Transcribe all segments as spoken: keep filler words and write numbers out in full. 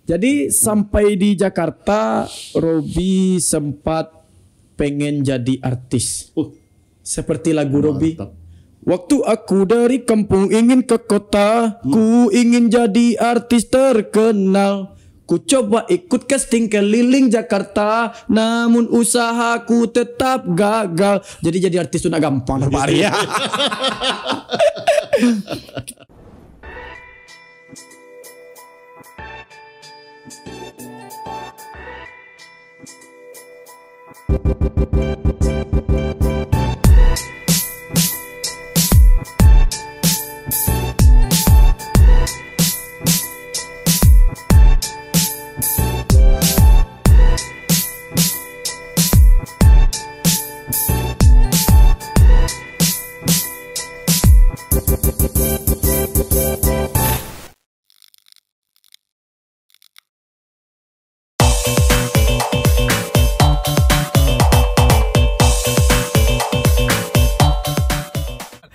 Jadi, sampai di Jakarta, Robi sempat pengen jadi artis. Uh, seperti lagu Robi. Mantap. Waktu aku dari kampung ingin ke kota, hmm, ku ingin jadi artis terkenal. Ku coba ikut casting keliling Jakarta, namun usahaku tetap gagal. Jadi, jadi artis tu nak gampang, Pak Ari, ya.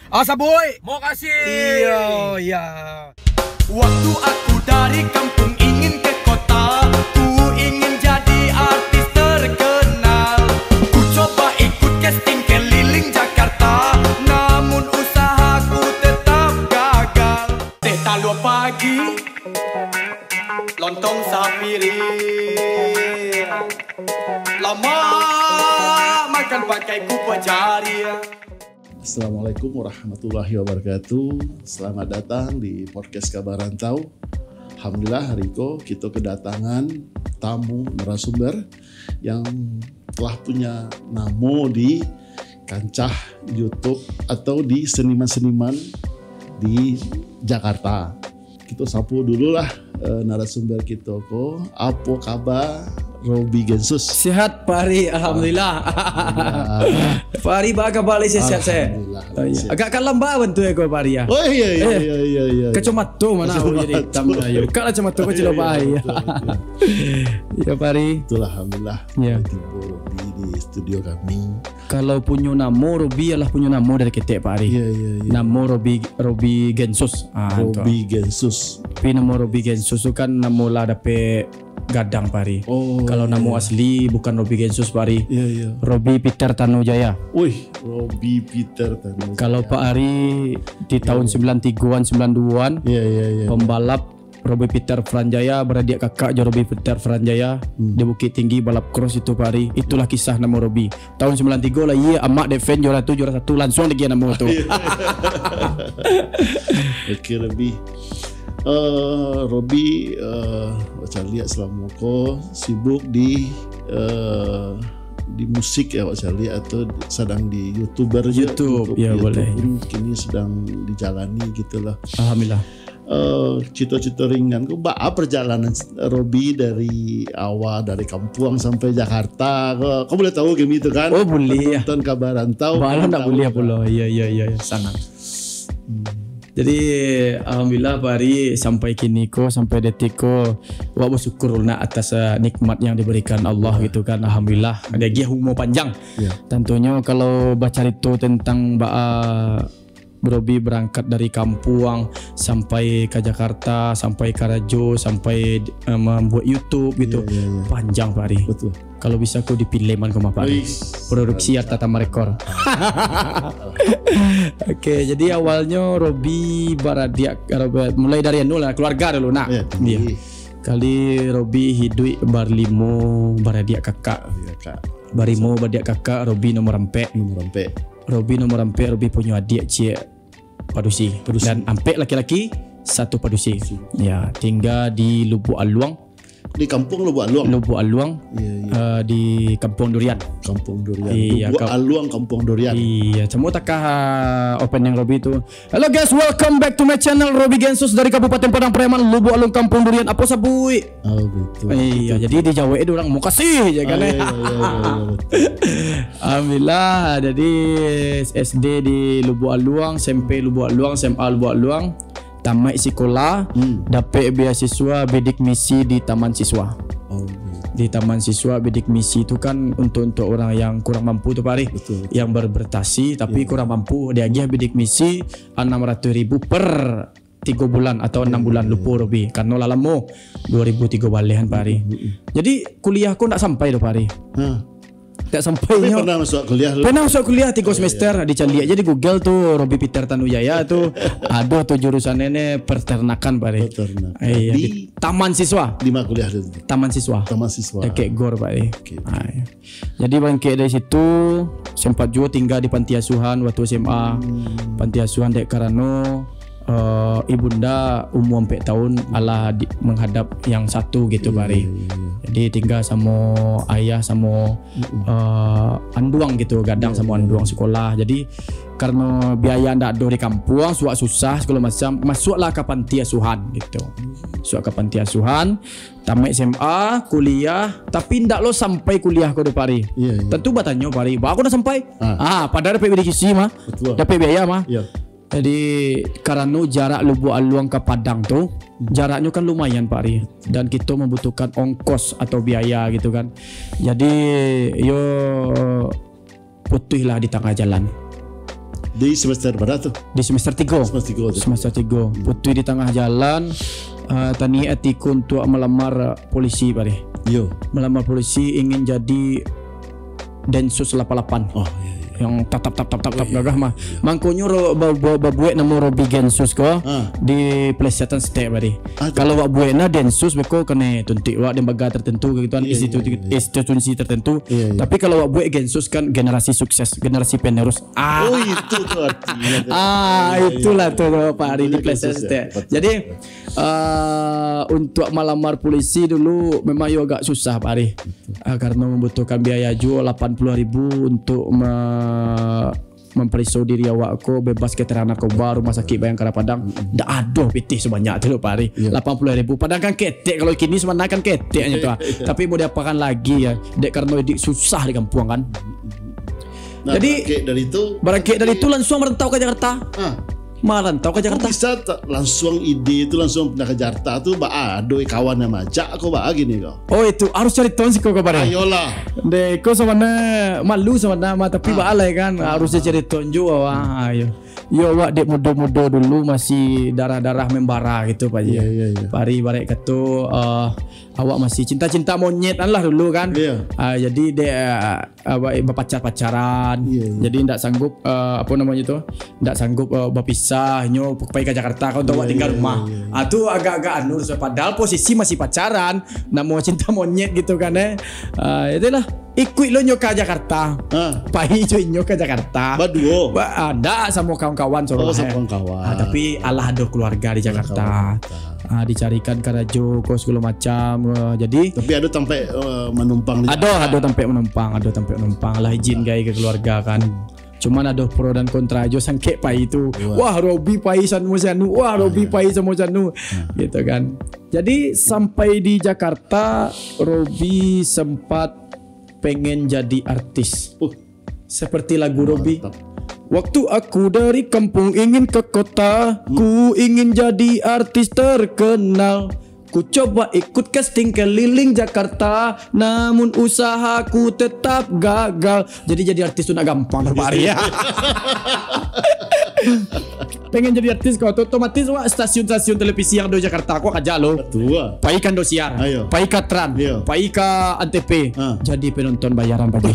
Asa boy. Mokasih. Iyo, iya. Waktu aku dari kampung ingin ke kota, ku ingin jadi artis terkenal. Ku coba ikut casting keliling Jakarta, namun usahaku tetap gagal. Teh talua pagi, lontong sapiring. Lamak makan pakai kukuah jari. Assalamualaikum warahmatullahi wabarakatuh. Selamat datang di podcast Kabar Rantau. Alhamdulillah, hari ko kito kedatangan tamu narasumber yang telah punya namo di kancah YouTube atau di seniman-seniman di Jakarta. Kito sapo dululah, eh, narasumber kito ko. Apo kaba, Robi Gensus? Sehat, Pak Ari. Alhamdulillah. Alhamdulillah. Pak Ari, baa kaba lai? Sehat-sehat? Alhamdulillah, oh, iya, sehat. Agak kalam baa bantuak ko, Pak Ari, ya? Oh, iya, iya, eh, iya, iya, iya. Kacamato ma nan jadi itam, kacamato. Buka lah kacamato ko, cilok, iya, Pak Ari. Betul, betul. Ya, Pak Ari. Itulah, alhamdulillah. Ya. Tibo Robi di studio kami. Kalau punyo namo, Robi alah punyo namo dari ketek, Pak Ari. Iya, iya, iya. Namo Robi, Robi Gensus. Ah, tu. Robi Gensus. Tapi namo Robi Gensus tu kan namo lah dapek gadang, Pak Ari. Oh, kalau namo, iya, asli bukan Robi Gensus, Pak Ari. Iya, iya. Robi Peter Tanujaya. Wih, Robi Peter Tanujaya. Kalau Pak Ari di tahun, iya, sembilan tigoan, sembilan duoan, iya, iya, iya, pembalap Robi Peter Franjaya, baradiak kakak jo Robi Peter Franjaya, hmm, di Bukittinggi balap cross itu, Pak Ari. Itulah kisah namo Robi. Tahun sembilan tigo lah, iya, amak dek fan juara tu, juara satu, langsuang diagiah namo tu. Oke, Robi. Eh, Robi, eh, wak caliak salamo ko sibuk di, eh, di musik ya, wak caliak, atau sadang di YouTuber je. YouTube, YouTube, ya, YouTube boleh. Pun kini sedang dijalani gitulah. Alhamdulillah. Eh, cito-cito ringan ko, baa perjalanan Robi dari awal, dari kampuang sampai Jakarta ko? Ko boleh tahu kami tu kan? Oh, boleh, ya. Penonton Kabar Rantau. Baa lah ndak tahu boleh lah. Pulo. Iya, iya, iya, iya. Sanang. Hmm. Jadi, alhamdulillah, Pak Ari, sampai kini ko, sampai detik ko, wak bersyukur nak atas, eh, nikmat yang diberikan Allah, ya, gitu kan. Alhamdulillah, diagiah umur panjang. Ya. Tentunya kalau bacarito tentang baa Robi berangkat dari kampuang sampai ka Jakarta, sampai karajo, sampai, eh, mambuek YouTube gitu. Iya, iya, iya. Panjang, Pak Ari. Betul. Kalau bisa ko dipilem-an ko mah, Pak Ari. Wih, produksi Arta Tama Record. Oke, jadi awalnyo Robi baradiak, Robi, mulai dari anu lah, keluarga dulu nak. Iya, iya. Kali Robi hiduik barlimo baradiak kakak. Iya, Kak. Barlimo baradiak kakak, Robi nomor ampek. Nomor ampek. Robi nomor ampek, Robi punyo adiak ciek padusi. Padusi. Dan ampek laki-laki, satu padusi. Padusi. Ya, tingga di Lubuk Aluang. Di Kampuang Lubuk Aluang? Lubuk Aluang, iya, iya, eh, di Kampuang Durian. Kampuang Durian. Iya, Lubuk Aluang, Kampuang Durian. Iya, samo takah, eh, opening Robi tu. Hello guys, welcome back to my channel, Robi Gensus dari Kabupaten Padang Pariaman, Lubuk Aluang, Kampuang Durian. Apo sabuik? Oh, betul. Iya, betul, jadi dijawek dek urang, "Makasih," je kan, ah, iya, eh? Iya, iya, iya, iya, betul. Alhamdulillah, jadi S D di Lubuk Aluang, S M P Lubuk Aluang, S M A Lubuk Aluang, tamaik sikola, hmm, dapek beasiswa bidik misi di Taman Siswa. Oh, betul. Di Taman Siswa, bidik misi tu kan untuk, untuk urang yang kurang mampu tu, Pak Ari. Betul, betul. Yang berprestasi tapi, iya, kurang mampu, diagiah bidik misi anam ratuih ribu per tigo bulan atau anam bulan, lupo Robi. Karano lah lamo, dua ribu tigo baleh kan, Pak Ari. Jadi, kuliah ko ndak sampai doh, Pak Ari. Ha. Ndak sampai. Tapi nyo pernah masuk kuliah dulu? Pernah masuk kuliah tigo semester, dicaliak aja di Google tu, Robi Peter Tanujaya tu. Ado tu jurusan ini peternakan, Pak Ari. Peternakan. Iya, di Taman Siswa. Di mana kuliah tu? Taman Siswa. Taman Siswa. Dakek gor, Pak Ari. Oke, oke. Ah, iya. Jadi, barangkek dari situ, sempat juo tingga di panti asuhan waktu S M A. Panti asuhan dek karano, eh, ibunda umua ampek tahun, alah di, menghadap yang satu gitu, Pak Ari. Iya, iya, iya. Jadi, tingga samo ayah, samo, eh, anduang gitu, gadang samo anduang sikolah. Jadi, karano biaya ndak ado di kampuang, suak susah, sagalo macam, masuaklah ka panti asuhan gitu. Masuak ka panti asuhan, tamaik S M A, kuliah, tapi ndak lo sampai kuliah ko doh, Pak Ari. Iya, iya. Tantu batanyo, Pak Ari, "Baa ko ndak sampai?" Ah. Ah, padahal dapek bidi kisi mah. Betul. Dapek biaya mah. Iya. Jadi, karano jarak Lubuak Aluang ka Padang tu, jaraknyo kan lumayan, Pak Ari. Dan kito mambutuhkan ongkos atau biaya gitu kan. Jadi, yo putuihlah di tangah jalan. Di semester bara tu? Di semester tigo. Semester tigo tu. Semester tigo. Hmm. Putuih di tangah jalan, eh, taniaik ati ko untuak malamar, eh, polisi, Pak Ari. Iyo. Malamar polisi, ingin jadi Densus lapan lapan. Oh, iya, iya. Yang tatap, tap, tap, tap, Oh, tap, iya, gagah mah. Iya. Mangkonyo ro-, ba-, ba-, babuek namo Robi Gensus ko Ah. di plesetan setek, Pak Ari. Ah, tu. Kalau wak buek na Densus, beko kanai tuntuik wak lembaga tertentu gitu kan, Iya, institu-, iya, iya. institusi tertentu. Iya, iya. Tapi kalau wak buek Gensus kan generasi sukses, generasi penerus. Ah. Oh, itu tu artinya tu. Ah, Iya, iya, itulah iya. tu, Pak Ari, di Itu Gensus, plesetan ya. setek. Betul, Jadi, betul. eh, untuk malamar polisi dulu memang yo agak susah, Pak Ari. Ah, karena membutuhkan biaya juo lapan puluah ribu untuk me-, mampariso diri awak ko bebas keterangan narkoba, Rumah Sakit Bayangkara Padang. Mm-mm. Ndak ado pitih sebanyak tu, Pak Ari. Iya. Lapan puluah ribu. Padahal kan ketek, kalau kini sebenarnya kan ketek nyo tu, ah. Iya. Tapi mau diapakan lagi ya, dek karena iduik susah di kampuang kan. Mm-mm. Nah, Jadi, barangkek dari tu, barangkek dari tu langsung merantau ke Jakarta. Ah. Marantau ka Kok Jakarta. bisa ta-, langsung ide tu langsung pindah ka Jakarta tu, baa ado kawan yang maajak ko, baa gini ko? Oh, itu harus caritoan siko ko, Pak Ari. Ayolah. Dek, ko sabananyo malu sabananyo mah, tapi Ah. baa lai kan, Ah. harus caritoan juo, wah, ayo. Yo, awak dek mudo-mudo dulu masih darah-darah membara gitu, Pak Ari. Iya, iya, iya. Pak Ari, ibarat kato, eh, awak masih cinta-cinta monyet lah dulu kan. Iya. Ah, jadi dek, eh, apa, eh, bapacar-pacaran. Iya, iya. Jadi ndak sanggup, eh, apa namanya tu? Ndak sanggup, eh, bapisah, nyo pai ka Jakarta, kan, untuk Iya, awak tinggal iya, rumah. iya, iya, iya. Ah, tu agak-agak anu, so, padahal posisi masih pacaran, namo cinta monyet gitu kan, eh. Ah, itulah. Ikuik lo nyo ka Jakarta. Ah. Pai jo inyo ka Jakarta. Baduo? Ba-, ah, ndak, samo kawan-kawan Oh, saurang, samo eh. kawan-kawan. Ah, tapi alah ado keluarga di Alah Jakarta. kawan-kawan. Ah, dicarikan karajo ko sagalo macam, eh, jadi Tapi ado tampek, eh, manumpang di Ado, Jakarta? ado tampek manumpang, ado tampek manumpang. Lah izin gai ka keluarga kan. Hmm. Cuman ado pro dan kontra jo sangkek pai tu. Wah. Wah, Robi pai samo si anu. Wah, Ah, Robi iya. pai samo si anu. Hmm. Gitu kan. Jadi sampai di Jakarta, Robi sempat pengen jadi artis. Uh. Seperti lagu Robi. Mantap. Waktu aku dari kampung ingin ke kota, Hmm. ku ingin jadi artis terkenal. Ku coba ikut casting keliling Jakarta, namun usahaku tetap gagal. Jadi, jadi artis tu ndak gampang, Pak Ari, ya. Pengen jadi artis ko, otomatis wak stasiun-stasiun televisi yang ado di Jakarta, ko kaja lo. Betul. Pai ka Indosiar, Ayo. pai ka Trans, Iya. pai ka Antv. Ha. Jadi penonton bayaran, Pak Ari.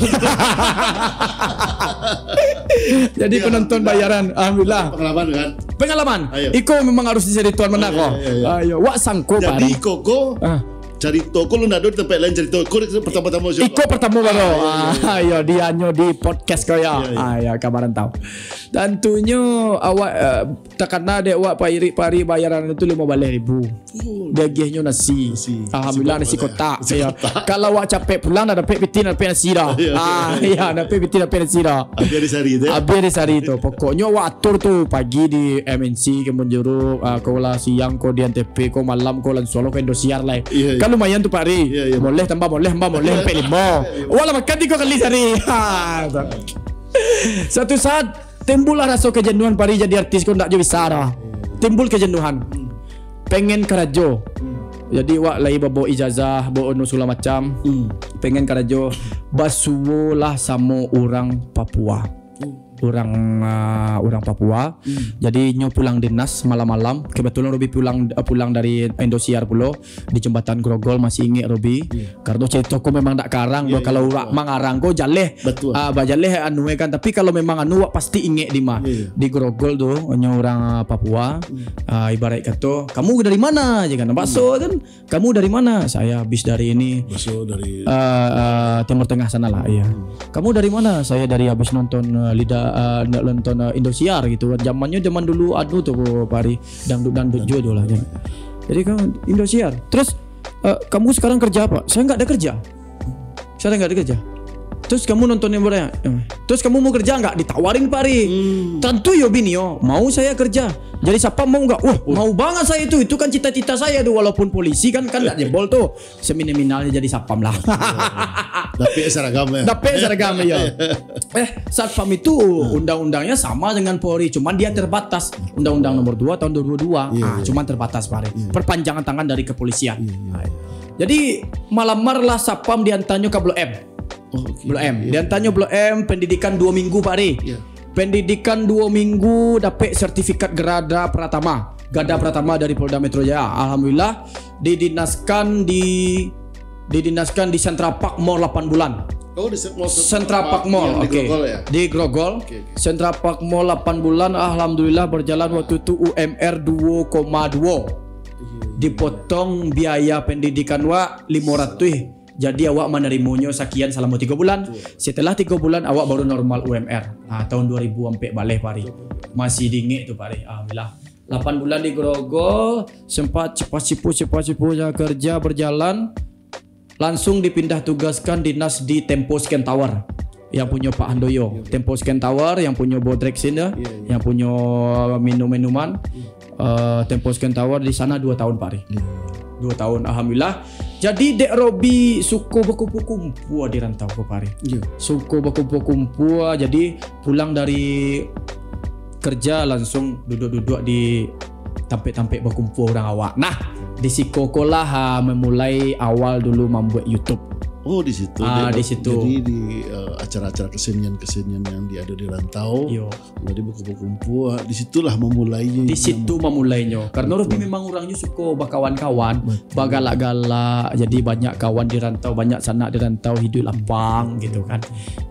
Jadi Iya, penonton alhamdulillah. bayaran, alhamdulillah. Pengalaman, kan? Pengalaman. Ayo. Iko memang harus dicaritoan mah ko. Ayo, ayo, ayo. Ayo, wak sangko, Pak Ari. Jadi, iko ko Ah. carito ko lo ndak ado di tampek lain carito. Ko pertama-tama siapa? Iko pertama baru. Ah, iya, iya, iya. Ah, iya, di anyo di podcast ko ya. Iya, iya. Ah, iya, ka marantau. Tantunyo awak, eh, takana dek awak Pak Ari, Pak Ari bayaran itu limo baleh ribu. Oh. Diagiahnyo nasi. Nasi. Alhamdulillah, Nasi nasi kotak. kotak. Nasi Iya. kotak. Kalau awak capek pulang, dah dapek pitih, dah dapek nasi dah. Iya, iya, Ah, iya, iya, iya. dah dapek pitih, dah dapek nasi dah. Habis hari sehari tu, eh? Habis hari sehari tu. Pokoknyo awak atur tu, pagi di M N C Kebun Jeruk, ah, ko lah siang ko di Antv ko, malam ko langsung lo ka Indosiar lah. Iya, iya. Kan lumayan tu, Pak Ari. Iya, iya. Moleh tambah moleh, tambah moleh, sampai limo. Iya, iya. Awak lah makan tigo kali sehari. Ha, tu. Suatu saat, timbullah raso kejenuhan, Pak Ari, jadi artis ko ndak jo bisa dah. Timbul kejenuhan. Hmm. Pengen karajo. Hmm. Jadi, wak lai babawa ijazah, bawa anu sagalo macam. Hmm. Pengen karajo. Basuo lah samo urang Papua. Hmm. urang, ah, urang Papua. Hmm. Jadi nyo pulang dinas malam-malam. Kebetulan Robi pulang, pulang dari Indosiar pulo, di Jembatan Grogol, masih ingek Robi. Iya. Karano carito ko memang dak karang doh, kalau wak mangarang ko jaleh. Betul. Ah, bajaleh anu kan. Tapi kalau memang anu, wak pasti ingek di ma. Iya, iya. Di Grogol tu, nyo urang, ah, Papua. Hmm. Ah, ibarat kato, "Kamu dari mana?" je kan. Bakso kan. "Kamu dari mana?" "Saya habis dari ini, Bakso dari eh, eh, Timur Tengah sana lah, iya." Hmm. "Kamu dari mana?" "Saya dari habis nonton, eh, Lida, eh, nonton, eh, Indosiar gitu kan. Zamannya zaman dulu anu tu, Pak Ari, dangdut-dangdut juga tu lah kan. Jadi kamu Indosiar. Terus, eh, kamu sekarang kerja apa?" "Saya nggak ada kerja. Saya nggak ada kerja." "Terus kamu nonton yang bola? Eh, terus kamu mau kerja nggak?" Ditawarin, Pak Ari. Hmm. Tentu yo bini yo, "Mau saya kerja." "Jadi satpam mau nggak?" "Wah, mau banget saya itu. Itu kan cita-cita saya tuh. Walaupun polisi kan, kan nggak jebol tuh. Seminimalnya jadi satpam lah." Dapek seragam ya. Dapek seragam ya. Eh, satpam itu undang-undangnya sama dengan Polri, cuman dia terbatas. Undang-undang nomor dua tahun dua ribu dua. Iya, ah, iya. Cuman terbatas, Pak Ari. Iya. Perpanjangan tangan dari kepolisian. Iya, iya. Jadi malamarlah satpam diantanyo ka Blok M. Oh, oke. Blok M. Iya. Diantanyo Blok M, pendidikan dua minggu, Pak Ari. Iya. Pendidikan dua minggu, dapek sertifikat grada pratama. Grada pratama dari Polda Metro Jaya. Alhamdulillah, didinaskan di, didinaskan di Central Park Mall lapan bulan. Oh, di Cent-, Mall Central Park Mall, yang di oke. Grogol ya? Di Grogol. Oke, oke. Central Park Mall lapan bulan, alhamdulillah berjalan waktu itu U M R dua koma dua. Iya, iya. Dipotong biaya pendidikan wak lima ratus. Jadi awak manarimonyo sakian salamo tigo bulan. Betul. Setelah tigo bulan awak baru normal U M R. Nah, tahun dua ribu ampek baleh, Pak Ari. Betul, betul. Masih dingin tu, Pak Ari. Alhamdulillah. Lapan bulan di Grogol, sempat cepat sipu, cepat sipu, ya, kerja berjalan. Langsung dipindah tugaskan dinas di Tempo Scan Tower yang punyo Pak Handoyo. Iya. Tempo Scan Tower yang punyo bodrek sini, iya, iya, yang punyo minum-minuman. Iya. Eh, Tempo Scan Tower di sana dua tahun, Pak Ari. Iya. Dua tahun, alhamdulillah. Jadi, Dek Robi suko bakumpua-kumpua di rantau ko, Pak Ari. Iya. Suko bakumpua-kumpua, jadi pulang dari kerja langsung duduk-duduk di tampek-tampek bakumpua urang awak. Nah, di siko ko lah, ha, memulai awal dulu mambuek YouTube. Oh, di situ. Ah, di situ. Jadi di, eh, acara-acara kesenian-kesenian yang diado di rantau. Yo. Jadi bakumpua-kumpua, di situlah mamulainyo. Di situ mamulainyo. Karano Robi memang urangnyo suko bakawan-kawan, betul, bagalak-galak. Jadi banyak kawan di rantau, banyak sanak di rantau, hiduik lapang gitu kan.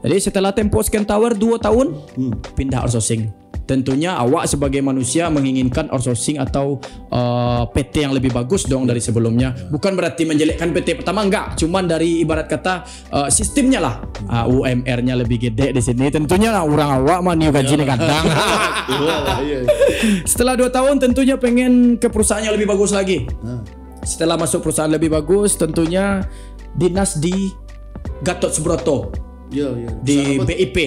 Jadi setelah Tempo Scan Tower dua tahun, hmm, pindah outsourcing. Tentunya awak sebagai manusia menginginkan outsourcing atau, eh, P T yang lebih bagus dong dari sebelumnya. Ya. Bukan berarti menjelekkan P T pertama, enggak. Cuman dari ibarat kata, eh, sistemnya lah. Ah, U M R-nya lebih gede di sini. Tentunya lah, urang awak mah nio gaji ni kadang. Iya lah, iya, iya. Setelah dua tahun, tentunya pengen ke perusahaan yang lebih bagus lagi. Nah. Setelah masuk perusahaan lebih bagus, tentunya dinas di Gatot Subroto. Iya, iya. Di B I P.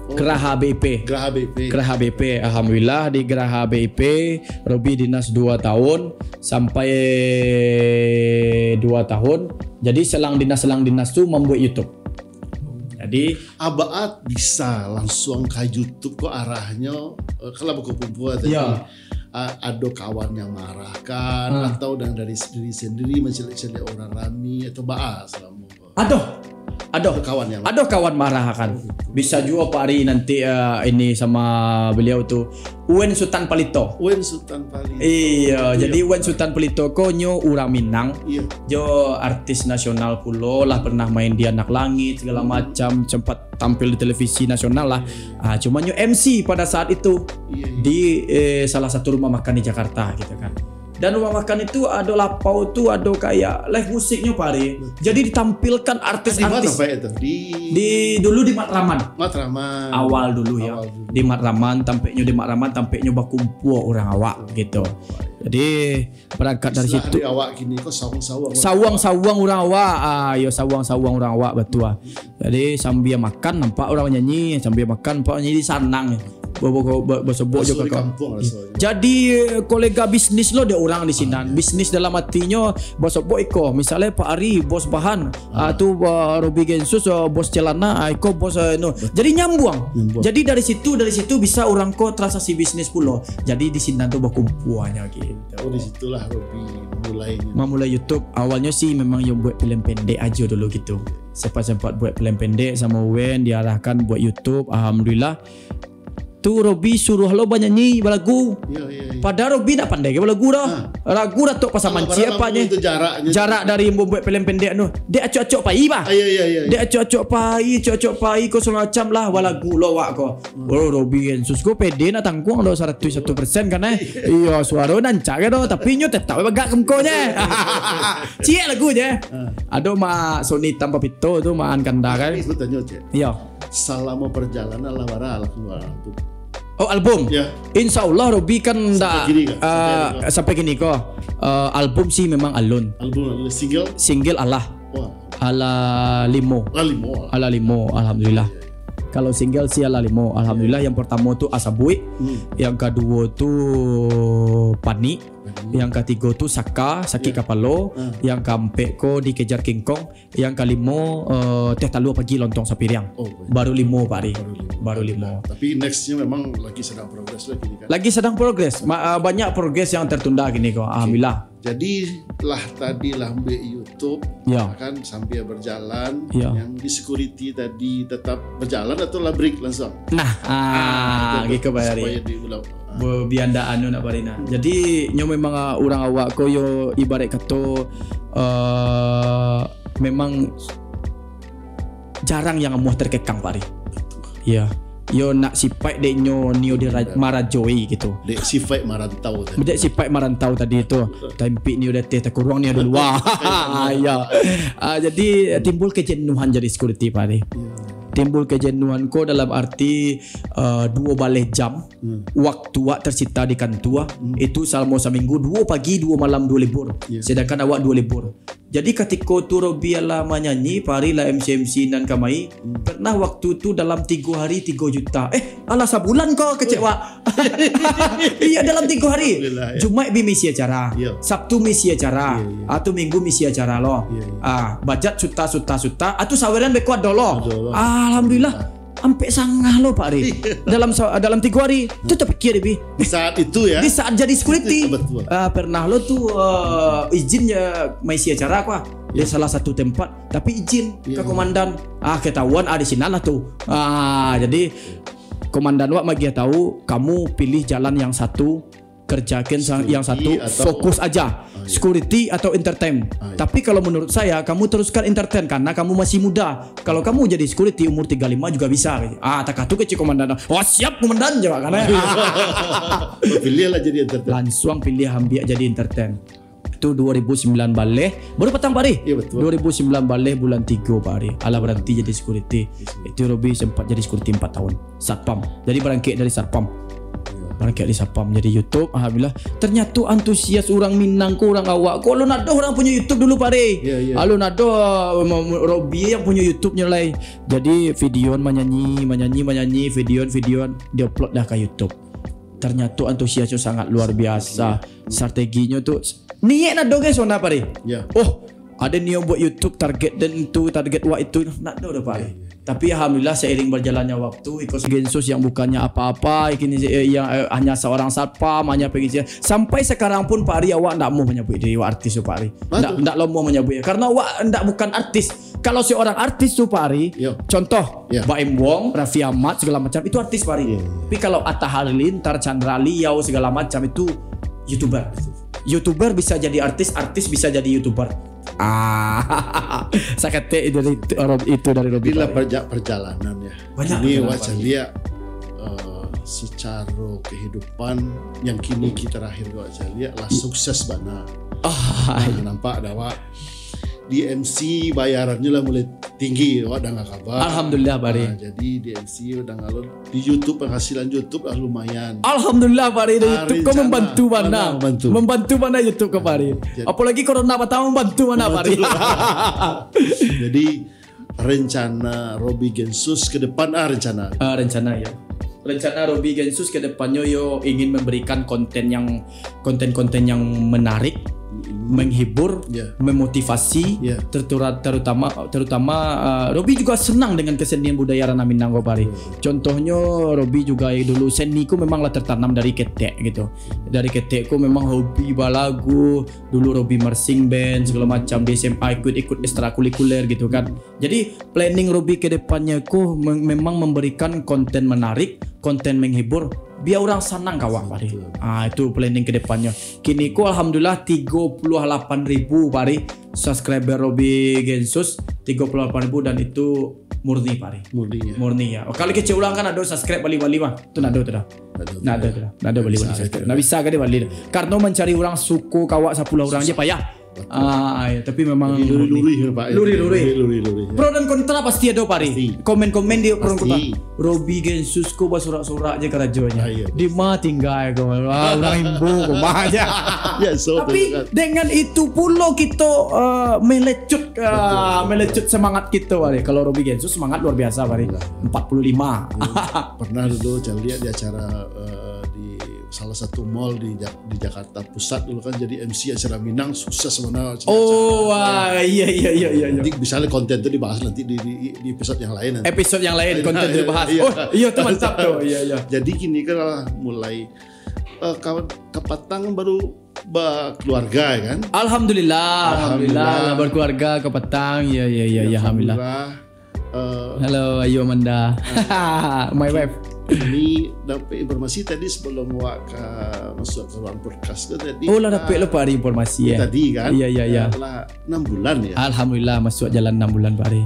Oh. Geraha B I P. Geraha B I P. Geraha B I P. Alhamdulillah, di Geraha B I P, Robi dinas dua tahun, sampai dua tahun. Jadi, selang dinas-selang dinas tu mambuek YouTube. Jadi, Abaat bisa langsung ka YouTube ko arahnyo, eh, kalau bakumpua tadi, ya, a-, ado kawan yang maarahkan, hmm, atau dari diri sendiri mancaliak-caliak urang rami, atau baa salamo ko? Adoh. Adoh. Ado kawan yang, ado kawan maarahkan. Oh, gitu. Bisa juo Pak Ari nanti, eh, ini sama beliau tu. Uwen Sutan Palito. Uwen Sutan Palito. Iya, iya. Jadi Uwen Sutan Palito ko nyo urang Minang. Iya. Jo artis nasional pulo lah, pernah main di Anak Langit, segala, hmm, macam, sempat tampil di televisi nasional lah. Iya, iya. Ah, cuma nyo M C pada saat itu, iya, iya, di, eh, salah satu rumah makan di Jakarta gitu kan. Dan rumah makan itu ado lapau tu, ado kayak live musiknyo, Pak Ari. Betul. Jadi ditampilkan artis-artis. Di mana, Pak, itu? Di, di, dulu di Matraman. Matraman. Awal dulu, ya. Awal dulu. Di Matraman, tampeknyo di Matraman, tampeknyo bakumpua urang awak, betul, gitu. Jadi, berangkat dari situ. Istilah di awak kini ko sawang-sawang urang awak. Sawang-sawang urang awak. Ah, yo, sawang-sawang urang awak, betul ah. Jadi, sambia makan, nampak urang nyanyi, sambia makan, nampak nyanyi, sanang. Ba-, ba-, ba-, basobok jo kakak. Di kampuang rasonyo. Jadi, kolega bisnis lo dek urang di sinan. Ah, iya. Bisnis dalam artinyo, basobok iko. Misalnyo Pak Ari, bos bahan, ah, tu, ah, Robi Gensus, ah, bos celana, ah, iko bos, ah, anu. Betul. Jadi, nyambuang. Nyambuang. Jadi, dari situ, dari situ bisa urang ko transaksi bisnis pulo. Jadi, di sinan tu bakumpuanyo gitu. Oh, di situlah Robi mulainyo. Mamulai YouTube. Awalnyo sih memang yo buek film pendek ajo dulu gitu. Sempat-sempat buek film pendek samo Uwen, diarahkan buek YouTube. Alhamdulillah. Tu Robi suruah lo banyanyi, balagu. Iyo, iyo, iyo. Padahal Robi ndak pandai ke balagu doh. Ah. Lagu Datuk Pasar Mancik apo nyo. Itu jaraknyo. Jarak dari buek-buek filem pendek tu. Dek acok-acok pai, bah. Ah, iyo, iyo, iyo. Dek acok-acok pai, acok-acok pai ko, sagalo macam lah, balagu lo awak ko. Hmm. Oh, Robi Gensus ko pede nak tangkuang doh saratuih satu persen kan, eh. Iyo, suaro nancak ke doh, tapi nyo tetap bagak kemkonyo. Ciek lagu je. Ah. Ado Mak Sony Tanpa Pito tu, Mak Ankanda kan. Tapi aku tanyo, Cek. Iyo. Salamo perjalanan lah bara lah kalua album. Oh, album? Ya. Insya Allah Robi kan ndak, sampai kini ko? Ah, sampai kini ko. Eh, album sih memang alun. Album, album single? Single alah. Wah. Alah limo. Alah limo. Alah limo, alhamdulillah. Kalau single sih alah limo, alhamdulillah. Yang pertamo tu Asabuik, hmm, yang kaduo tu Panik, Panik, yang katigo tu Saka, Sakik, ya, Kapalo, ah, yang kaampek ko Dikejar King Kong, yang kalimo, eh, Teh Talua Pagi Lontong Sapiriang. Oh, baik. Baru limo, Pak Ari. Baru limo. Baru limo. Tapi next-nyo memang lagi sedang progres lagi ni kan? Lagi sedang progres. Ma-, eh, banyak progres yang tertunda kini ko. Oke. Alhamdulillah. Jadi lah tadi lah ambil YouTube, ya, kan, sambil berjalan, ya, yang di security tadi tetap berjalan atau lah break langsung? Nah, ah, ah, itu gitu, Pak Ari. Supaya diulang. Ah. Be-, bianda anu nak Pak Ari nah. Jadi, nyo memang, ah, urang awak ko yo ibarat kato, eh, memang jarang yang amuah terkekang, Pak Ari. Iya. Yo nak sipaik dek nyo nio di ra-, marajoi gitu. Dek sipaik marantau tadi. Dek sipaik marantau tadi tu. Tampik nio di ateh, takuruang nio di lua. Iya. Ah, jadi timbul kejenuhan jadi security, Pak Ari. Iya. Timbul kejenuhan ko dalam arti, eh, duo baleh jam. Hmm. Waktu wak tersita di kantua, hmm, itu salamo saminggu, duo pagi, duo malam, duo libur. Iya. Sedangkan awak duo libur. Jadi, katiko tu Robi alah manyanyi, Pak Ari lah M C M C nan kamai, hmm, pernah waktu tu dalam tigo hari tigo juta. Eh, alah sabulan ko kecek wak. Iya, dalam tigo hari. Alhamdulillah, ya. Jumaik bi misi acara. Iya. Sabtu misi acara. Iya, iya. Atau Minggu misi acara lo. Iya, iya. Ah, bajat suta, suta, suta. Atau saweran beko ado lo. Ado lo. Alhamdulillah. Alhamdulillah. Ampek sangah lo, Pak Ari. Iya. Dalam sa-, dalam tigo hari, tu tapikia dek bi. Di saat itu, ya. Di saat jadi security. Betul. Ah, pernah lo tu, eh, izin je maisi acara ko, ah. Di, iya, salah satu tempat, tapi izin, iya, ke komandan. Ah, ketahuan, ah, di sinan lah tu. Ah, jadi komandan wak magiah tahu, kamu pilih jalan yang satu, kerjakan sang-, yang satu, security atau fokus aja. Ah, iya. Security atau entertain. Ah, iya. Tapi kalau menurut saya, kamu teruskan entertain karena kamu masih muda. Kalau kamu jadi security umur tiga lima juga bisa. Ah, takah tu kecek komandan. Oh, siap komandan je, Pak, kan, eh? Pilih lah jadi entertain. Langsung pilih ambiak jadi entertain. Itu dua ribu sembilan baleh. Baru patang, Pak Ari? Iya, betul. Dua ribu sembilan baleh bulan tigo, Pak Ari. Alah baranti jadi security. Iya, security. Itu Robi sempat jadi security empat tahun. Satpam. Jadi barangkek dari satpam. Iya. Barangkek dari satpam jadi YouTube, alhamdulillah. Ternyato antusias urang Minang ko, urang awak ko. Alun ado urang punyo YouTube dulu, Pak Ari. Iya, iya. Alun ado, eh, Robi yang punyo YouTube-nyo lai. Jadi videoan manyanyi, manyanyi, manyanyi, videoan, videoan, di-upload dah ka YouTube. Ternyato antusiasnyo sangat luar biasa. Iya. Strateginyo tu, niat nado, guys, Pak Ari. Ya. Oh, ado nio buek YouTube, target den itu, target wak itu, nado doh, Pak Ari. Ya, ya. Tapi alhamdulillah, seiring berjalannya waktu, iko Gensus yang bukannya apa-apa, kini, eh, yang, eh, hanya seorang satpam, hanya pengisian. Sampai sekarang pun, Pak Ari, awak ndak mau menyebut diri awak artis tu, Pak Ari. Ndak, ndak lo mau menyebut. Karena awak ndak bukan artis. Kalau seorang artis tu, Pak Ari, yo, contoh, yo, Baim Wong, Raffi Ahmad, segala macam, itu artis, Pak Ari. Yo, yo. Tapi kalau Atta Halilintar, Chandra Liau, segala macam, itu YouTuber. YouTuber bisa jadi artis, artis bisa jadi YouTuber. Ah, saketek itu dari, itu dari Robi, Pak Ari. Inilah perja-, perjalanan, ya. Banyak. Ini perjalanan, Pak Ari. Wak caliak, eh, secara kehidupan yang kini kita terakhir wak caliak lah sukses bana. Ah. Nah, nampak dah, Wak. Di M C bayarannyo lah mulai tinggi, awak danga kabar. Alhamdulillah, Pak Ari. Ah, jadi di M C danga lo, di YouTube, penghasilan YouTube lah lumayan. Alhamdulillah, Pak Ari, dari YouTube ko rencana membantu bana. Membantu. Membantu bana YouTube ko, Pak Ari. Jadi, apalagi corona patang, membantu bana, Pak Ari. Membantu. Jadi, rencana Robi Gensus ke depan, ah, rencana. Ah, rencana, ya. Rencana Robi Gensus ke depannyo yo ingin memberikan konten yang, konten-konten yang menarik, mm-mm, menghibur, Ya. memotivasi, Ya. tertura- terutama terutama uh, Robi juga senang dengan kesenian budaya Ranah Minang ko, Pak Ari. Betul. Contohnyo, Robi juga dulu seni ku memang lah tertanam dari ketek gitu. Dari ketek ku memang hobi balagu, dulu Robi marching band segala macam di S M A, ikut-ikut ekstrakurikuler gitu kan. Jadi planning Robi ke depannya ku mem- memang memberikan konten menarik, konten menghibur, biar orang sanang ka awak, Pak Ari. Betul. Ah, itu planning ke depannya. Kini ku alhamdulillah tigo puluh lapan ribu, Pak Ari, subscriber Robi Gensus, tigo puluh lapan ribu, dan itu murni, Pak Ari. Murni ya. Murni ya. Oh, kalau kecil ulang kan ada subscribe bali-bali mah. Itu nado tu dah. Aduh. Nado tu dah. Nado bali-bali Bisa subscribe. gitu. Nah, bisa kan dia bali. Karena mencari orang suko ka awak sepuluh orang aja payah. Betul. Ah, ya, tapi memang Jadi luri-luri ya, Pak. Luri-luri. Luri-luri. Ya. Pro dan kontra pasti ada, Pak Ari. Pasti. Komen-komen dia pro dan kontra. Pasti. Robi Gensus ko basorak-sorak je karajonyo. Ah, iya. Di ma tinggal ko? Ah, orang Imbo ko, ma aja. Ya, so Tapi betul kan. Dengan itu pulo kito uh, melecut uh, Betul, betul. Melecut semangat kito, Pak Ari. Kalau Robi Gensus semangat luar biasa, Pak Ari. Alhamdulillah. Empat puluh lima. Pernah dulu saya lihat di acara eh, di salah satu mall di Jak- di Jakarta Pusat dulu kan, jadi M C acara Minang, sukses mana. Oh, wah, iya iya iya iya iya. Nanti misalnya konten itu dibahas nanti di, di, di episode yang lain nanti. Episode yang lain konten Iya, dibahas. iya. Oh, iya tuh, mantap tuh. Iya iya. Jadi kini kan lah mulai eh, kawan kepatang baru berkeluarga ya kan. Alhamdulillah, alhamdulillah, Alhamdulillah. Lah berkeluarga kepatang. Ya ya ya ya, alhamdulillah. Eh, Halo, Ayu Amanda. My wife. Ini dapat informasi tadi sebelum awak ka masuk ke ruang podcast tu tadi. Oh, lah dapat lo, Pak Ari, informasi ya. Tadi kan. Iya iya iya. Lah enam bulan ya. Alhamdulillah masuk jalan enam bulan, Pak Ari.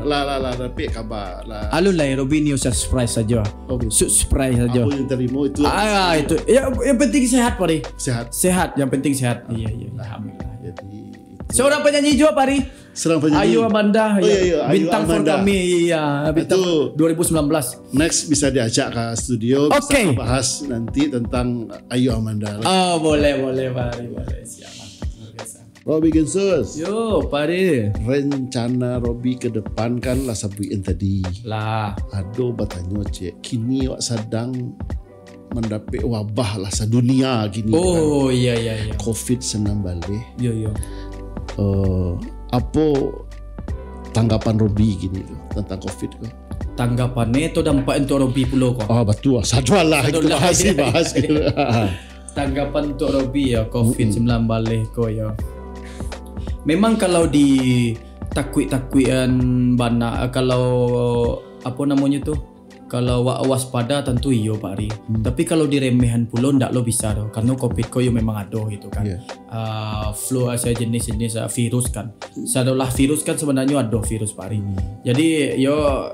Lah lah lah dapat kabar lah. Alun lah, Robi ni usah surprise saja. Oh, gitu. Surprise saja. Apa yang terima itu Ah, itu. Ya, yang penting sehat, Pak Ari. Sehat. Sehat, yang penting sehat. Iya iya, alhamdulillah. Jadi Seorang penyanyi juga, Pak Ari. Serang penyanyi. Ayu Amanda, Oh, ya. Iya, iya. Ayu Bintang for Amanda. Kami, iya. Bintang Itu dua ribu sembilan belas. Next bisa diajak ke studio, Oke. Bisa bahas nanti tentang Ayu Amanda. Oh, boleh boleh, Pak Ari, boleh. Siap, mantap, luar biasa. Robi Gensus. Yo, Pak Ari. Rencana Robi ke depan kan lah sabuikan tadi. Lah. Ado batanyo cek, kini awak sadang mandapek wabah lah sadunia kini kan. Oh, iya iya iya. Covid sembilan belas. Yo yo. Eh, apo tanggapan Robi kini tu tentang Covid tu? Tanggapannya tu dampak untuk Robi pulo ko. Ah, betul lah. Sadualah Sadualah. kita bahas, bahas gitu. Tanggapan untuk Robi ya, Covid sembilan belas ko ya. Memang kalau di takuik-takuikan bana, kalau apa namanya tu, kalau wa- waspada tentu iyo, Pak Ari. Tapi kalau diremehan pulo ndak lo bisa doh, karena Covid ko yo memang ado gitu kan. Iya. Ah, flu, ah, sejenis-jenis ah, virus kan. Sadolah virus kan sebenarnya ado virus, Pak Ari. Jadi yo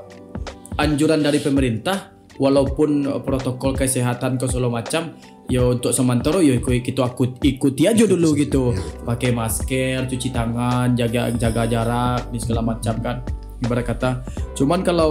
anjuran dari pemerintah, walaupun eh, protokol kesehatan ko segala macam, yo untuk sementara yo ikuti, kita akut, ikuti aja dulu gitu. Pakai masker, cuci tangan, jaga jaga jarak, ni segala macam kan. Ibarat kata, cuman kalau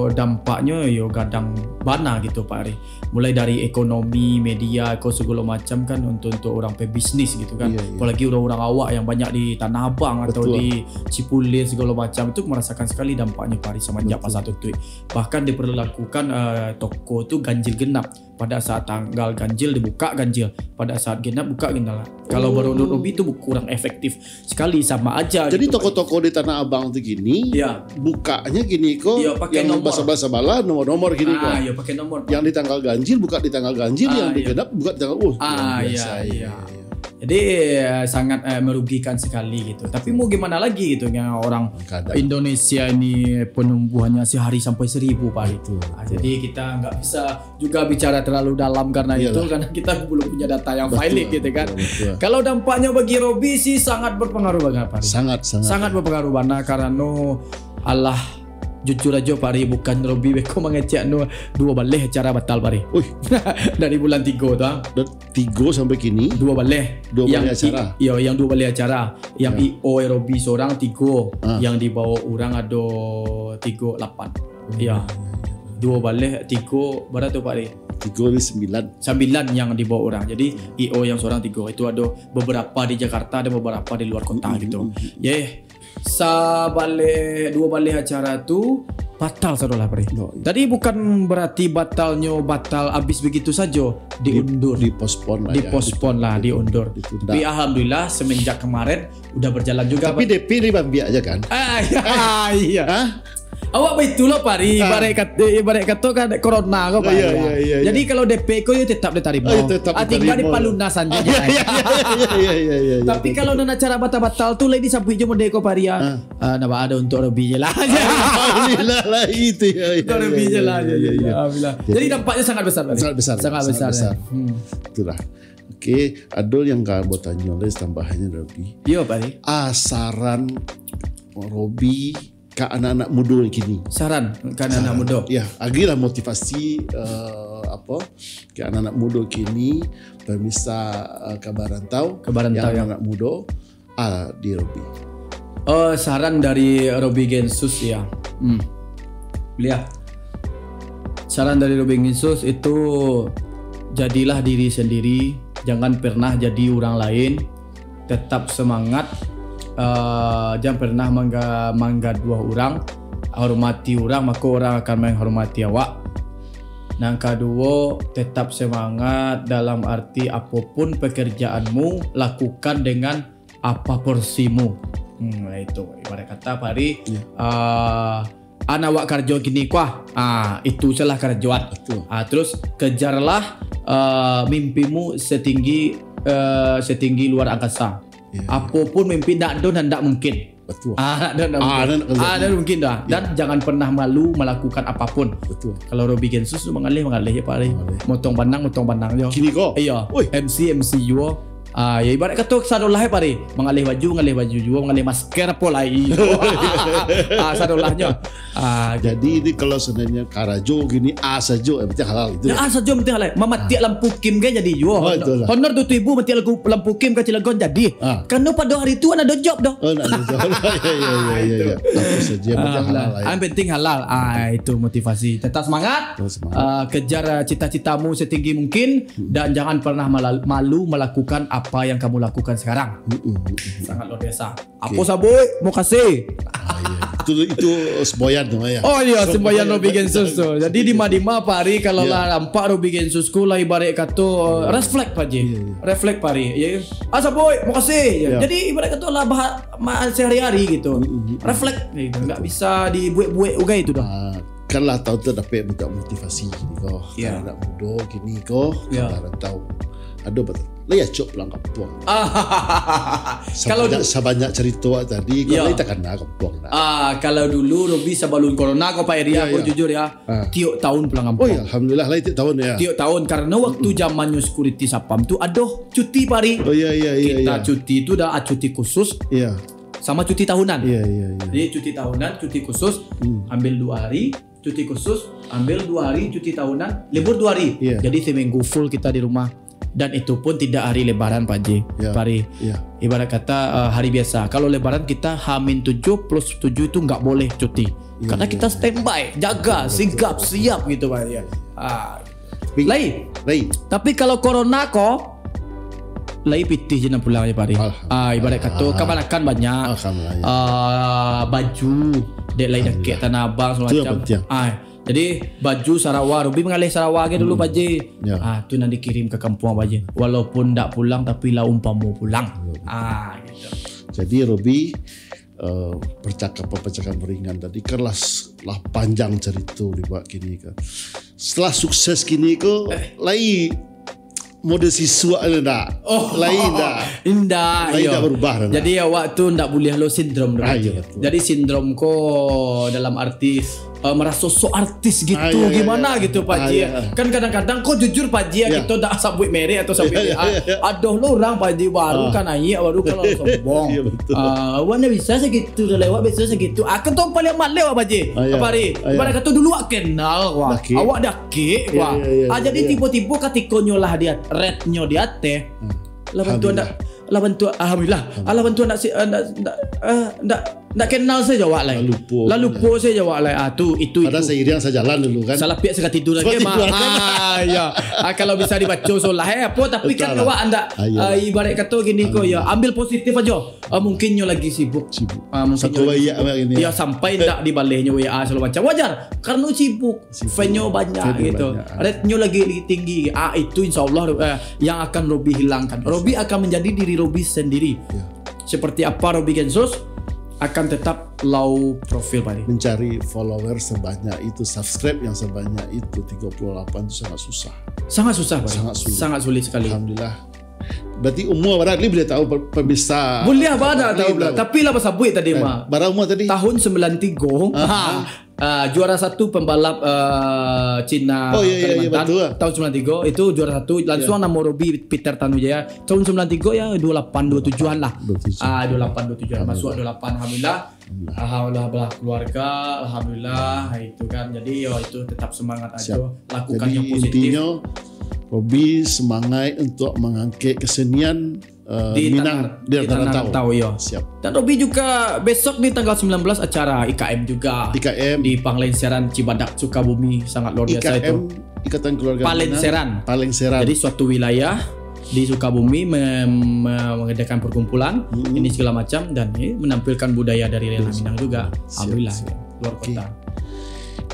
dampaknya yo gadang bana gitu, Pak Ari. Mulai dari ekonomi, media, ko segala macam kan untuk untuk orang pebisnis gitu kan. Iya, iya. Apalagi orang-orang awak yang banyak di Tanah Abang atau Betul. Di Cipulir segala macam itu merasakan sekali dampaknya, Pak Ari, semenjak Betul. pasal tutup. Bahkan diperlakukan eh, toko tu ganjil genap. Pada saat tanggal ganjil dibuka ganjil, pada saat genap buka genap. Kalau menurut Robi tu kurang efektif sekali, sama aja. Jadi gitu, Pak. Toko-toko di Tanah Abang tu gini, Ya. Bukanya gini ko, Ya, pakai yang nomor. Sebelah-sebelah nomor-nomor gini ko. Ah, ya pakai nomor, Pak. Yang di tanggal ganjil buka di tanggal ganjil, Ah, yang di iya. Genap buka di tanggal. Oh, Ah, luar iya, biasa, iya. Jadi eh, sangat eh, merugikan sekali gitu. Tapi mau gimana lagi gitu, yang orang Keadaan. Indonesia ini penumbuhannya sehari sampai seribu, Pak Ari. Betul, Ah, betul. Jadi kita nggak bisa juga bicara terlalu dalam karena Iyalah. Itu, karena kita belum punya data yang Betul, valid gitu kan. Betul, betul. Kalau dampaknya bagi Robi sih sangat berpengaruh banget, Pak Ari. Sangat, sangat. Sangat berpengaruh banget karena alah, jujur aja, Pak Ari, bukan Robi beko mangecek anu, dua baleh acara batal, Pak Ari. Uih. Dari bulan tiga tu ah. Dan tiga sampai kini. Dua baleh. Dua Yang baleh i- acara. Ya, yang dua baleh acara. Yang Ya. I O Robi seorang tiga. Ah. Yang dibawa orang ada tiga lapan. Ya. Dua baleh, tiga, berapa tu, Pak Ari? Tiga ni sembilan. Sembilan yang dibawa orang. Jadi I O yang seorang tiga. Itu ada beberapa di Jakarta, ada beberapa di luar kota Mm-mm, gitu. mm-mm. Ya. Sabaleh, dua baleh acara tu Batal sadolah, Pari. No, iya. Tadi bukan berarti batalnyo batal abih begitu sajo, diundur. Di-, dipospon lah, ya. Dipospon lah, diundur. Diundur. Ditunda. Tapi alhamdulillah, semenjak kemarin udah berjalan juga, Tapi Pak. D P ni bambiak aja kan? Ah, iya. Hah? Awak baitulah, Pari. Ah. Ibarat kat-, eh, ibarat kato kan corona ko, Pari. Iya, iya, iya, iya. Jadi kalau D P ko yo tetap ditarimo. Oh, tetap ditarimo. Ah, tinggal dipalunasan aja. Ah, iya, iya, iya, iya, iya, iya. Tapi kalau nan acara batal-batal tu, lai disabuik jo model ko, Pari, ya. Ah. Ah, ndak baa doh, untuak Robi je lah. Alhamdulillah lah itu, ya, ya, Untuak Robi je lah, ya, ya, ya, ya, ya. Alhamdulillah. Jadi, Jadi, dampaknya sangat besar, Pari. Sangat besar, Sangat sangat besar, ya. besar. Hmm. Itulah. Oke, ado yang ka batanyo lai tambahannyo, Robi. Iyo, Pari. Ah, saran Robi ka anak-anak mudo kini. Saran ka anak-anak Saran. mudo. Ya, agiahlah motivasi, eh, apa, ka anak-anak mudo kini, pemirsa, eh, Kabar Rantau, Kabar Rantau, yang ya. anak-anak mudo, ah, di Robi. Oh, saran dari Robi Gensus, ya. Hmm. Lihat. Saran dari Robi Gensus itu, jadilah diri sendiri, jangan pernah jadi urang lain, tetap semangat, eh, jangan pernah mangga-, manggaduah urang, hormati urang, mako urang akan menghormati awak. Nan kaduo, tetap semangat dalam arti apopun pekerjaanmu, lakukan dengan apa porsimu. Hmm, itu ibarat kata, Pari, Iya. ah, an awak karajo kini ko, ah, itu salah karajoan. Betul. Ah, terus kejarlah, ah, mimpimu setinggi, eh, setinggi luar angkasa. Iya, iya. Apopun mimpi, ndak ado nan ndak mungkin. Betul. Ah, ndak ado nan ndak Ah, mungkin. nan ndak Ah, ndak mungkin dah. Iya. Dan jangan pernah malu melakukan apapun. Betul. Kalau Robi Gensus tu mangalih, mangalih je, Pari. Mangalih. Motong banang, motong banang jo. Kini ko? Iya. Oi. M C, M C juo. Ah, ya ibarat kato sadolah, Pari. Mangalih baju, mangalih baju juo, mangalih masker apo lai. Ah, sadolahnyo. Ah, Jadi, ini kalau seandainya karajo gini, A sajo, yang penting halal gitu Ya, ya? A sajo yang penting halal. Mamatiak Ah. lampu kim kan jadi juo. Oh, Honor, itulah. Honor duo ribu matiak lampu, lampu kim ka Cilegon jadi. Ah. Karena pada hari tu kan ada job doh. Oh, nak ada job. Ya, ya, ya, ya, ya. Itu. Apa saja yang penting Ah, halal lah. lah, ya. Yang penting halal. Ah, itu motivasi. Tetap semangat. Tetap semangat. Ah, kejar, ah, cita-citamu setinggi mungkin Hmm. dan jangan pernah malal-, malu melakukan apa yang kamu lakukan sekarang. Hmm, hmm, hmm, hmm. Sangat luar biasa. Oke. Apo sabuik, mokasih. Ah, iya. Itu, itu semboyan tu, ya. Oh, iya, semboyan Semboyan Robi tu. Gensus tu. Jadi, Iya. dima-dima Pari, kalau Iya. lah nampak Robi Gensus ko lah ibarat kato, eh, Iya. refleks, Pak Ji. Iya, iya. Refleks, Pari. Ya. Ah, sabuik, mokasih. Ya. Ya. Jadi, ibarat kato lah bah-, ma-, sehari-hari gitu. Mm, mm, mm. Refleks gitu. Nggak Betul. bisa dibuek-buek ugai tu dah. Ah, kan lah tahu tu dapek minta motivasi gini ko. Ya. Anak mudo gini ko, Ya. kadang tahu. Aduh, betul. Lah ya, cok pulang kampuang. Ah, kalau Sabanyak, du- sabanyak carito awak tadi, kau Ya. lah takana kampuang nak. Ah, kalau dulu Robi sabalun corona ko, Pak Eri, Ya, aku ya. jujur ya, Ah. tiok tahun pulang Oh kampuang. ya, alhamdulillah lah tiok tahun ya. Tiok tahun, karena waktu Mm-mm. zamannyo security Satpam tu, aduh, cuti, Pari. Oh ya, ya, ya, Kita ya. cuti tu dah, ah, cuti khusus Ya. sama cuti tahunan. Ya, ya, ya. Jadi cuti tahunan, cuti khusus, Hmm. ambil dua hari, cuti khusus, ambil dua hari cuti tahunan, libur dua hari. Iya. Jadi seminggu full kita di rumah. Dan itu pun tidak hari lebaran, Pak Ji, Ya. Pari. Ya. Ibarat kata, eh, hari biasa. Kalau lebaran kita Hamin tujuh plus tujuh itu nggak boleh cuti. Iya, Karena iya, kita iya. standby, jaga, Betul, sigap, betul. siap gitu, Pak Ji. Ah. Tapi Lai. Lai. Tapi kalau corona ko, lai pitih je nak pulang je, Pari. Alhamdulillah. Ah, ibarat kato, Ah. kabanakan banyak. Alhamdulillah, ya. Ah, baju, dek lai Alhamdulillah. dakek Tanah Abang, Itu yang macam. penting. Ah, jadi baju sarawa, Robi mangalih sarawa ge dulu, Hmm. Pak Ji. Ya. Ah, tu nan dikirim ke kampuang, Pak Ji. Walaupun ndak pulang, tapi lah umpamo pulang. Betul. Ah, gitu. Jadi, Robi, eh, percakapan-percakapan ringan tadi kan lah s-, lah panjang carito dibuat kini kan. Setelah sukses kini ko, Eh. lai mode sisuak ni ndak? Oh. Lai ndak? Indak, Lai iyo. ndak berubah dah, ndak? Jadi awak tu ndak buliah lo sindrom tu, Ah, Pak Ji. iyo, betul. Jadi sindrom ko dalam arti, eh, meraso sok artis gitu, Ah, iyo, iyo, gimana iyo. gitu, Pak Ah, Ji? iyo. Kan kadang-kadang ko jujur, Pak Ji, ya, Iyo. kita ndak sabuik merek atau sabuik Iyo, iyo, ah, iyo, iyo. adoh lo urang, Pak Ji, baru Ah. kan naiak, baru kan lo sombong. Iyo, betul. Ah, awak ndak bisa sagitu dah lewat, bisa sagitu. Ah, kan tu paling maleh, Pak Ji. Ah, iyo. Apa hari? Ah, iyo. Ibarat kato dulu awak kenal, wah. Dakek. Awak dakek, Iyo, wah. iyo, iyo, Ah, iyo, jadi iyo. tibo-tibo katikonyo lah di at-, rate-nyo di ateh, Hmm. lah bantuan ndak, Alhamdulillah. lah bantuan, alhamdulillah. Alhamdulillah. Ah, lah bantuan ndak si-, ah, ndak, ndak, ah, ndak Ndak kenal sajo awak lai. Lah lupo. Lah lupo sajo awak lai. Ah, tu, itu, Padahal itu. Seiring sajalan dulu kan. Salah piak sakatidur lagi, Mak. Ah, iya. Ah, kalau bisa dibaco solah, eh, apa, tapi kan awak ndak, ah, ibarat kato gini ko, ya, ambil positif ajo. Ah, mungkin nyo lagi sibuk. Sibuk. Ah, mungkin nyo lagi sibuk. Ya, sampai ndak dibaleh nyo W A segala macam. Wajar, karena sibuk. Fan-nyo banyak gitu. Rate-nyo lagi, lagi tinggi. Ah, itu insya Allah, eh, yang akan Robi hilangkan. Robi akan menjadi diri Robi sendiri. Ya. Seperti apa Robi Gensus akan tetap low profile, Pak Ari. Mencari follower sebanyak itu, subscribe yang sebanyak itu, tiga puluh delapan itu sangat susah. Sangat susah, Pak Ari. Sangat sulit. Sangat sulit sekali. Alhamdulillah. Berarti umur Abah Adli boleh tahu pe-, pemirsa. Boleh, Abah Adli tahu lah. Tapi lah basabuik tadi, Mak. Bara umur tadi? Tahun sembilan tiga. Ah, juara satu pembalap, eh, Cina, Kalimantan. Oh, iya, iya, iya, betul lah. Tahun sembilan tiga itu juara satu, langsung namo Robi Peter Tanujaya. Tahun sembilan tiga ya, dua lapan, dua tujuh-an lah. Dua tujuh. Ah, dua lapan, dua tujuh-an. Masuk dua lapan, alhamdulillah. Alhamdulillah. Alhamdulillah, belah keluarga, alhamdulillah, itu kan. Jadi, yo, itu tetap semangat aja. Siap. Lakukan yang positif. Jadi, intinya, Robi semangat untuk mengangkat kesenian, eh, di Minang, tanah, di tanah rantau, yo. Siap. Dan Robi juga besok nih tanggal sembilan belas acara I K M juga. I K M. Di Panglengseran Cibadak, Sukabumi, sangat luar biasa itu. I K M, Ikatan Keluarga Minang. Panglengseran. Panglengseran. Jadi, suatu wilayah di Sukabumi mem-, me-, mengadakan perkumpulan, ini segala macam, dan, eh, menampilkan budaya dari Rela Minang juga. Siap, alhamdulillah, siap. Luar kota.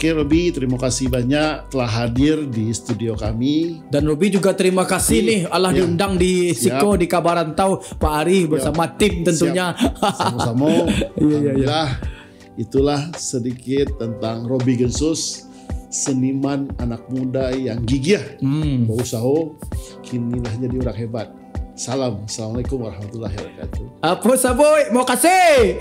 Oke, Robi, terima kasih banyak telah hadir di studio kami. Dan Robi juga terima kasih nih, alah diundang di siko, di Kabarantau, Pak Ari bersama tim tentunya. Siap. Sama-sama. Iya, iya, iya. Alhamdulillah. Itulah sedikit tentang Robi Gensus, seniman anak muda yang gigih, berusaha, kinilah jadi orang hebat. Salam. Assalamualaikum warahmatullahi wabarakatuh. Apo sabuik? Makasih.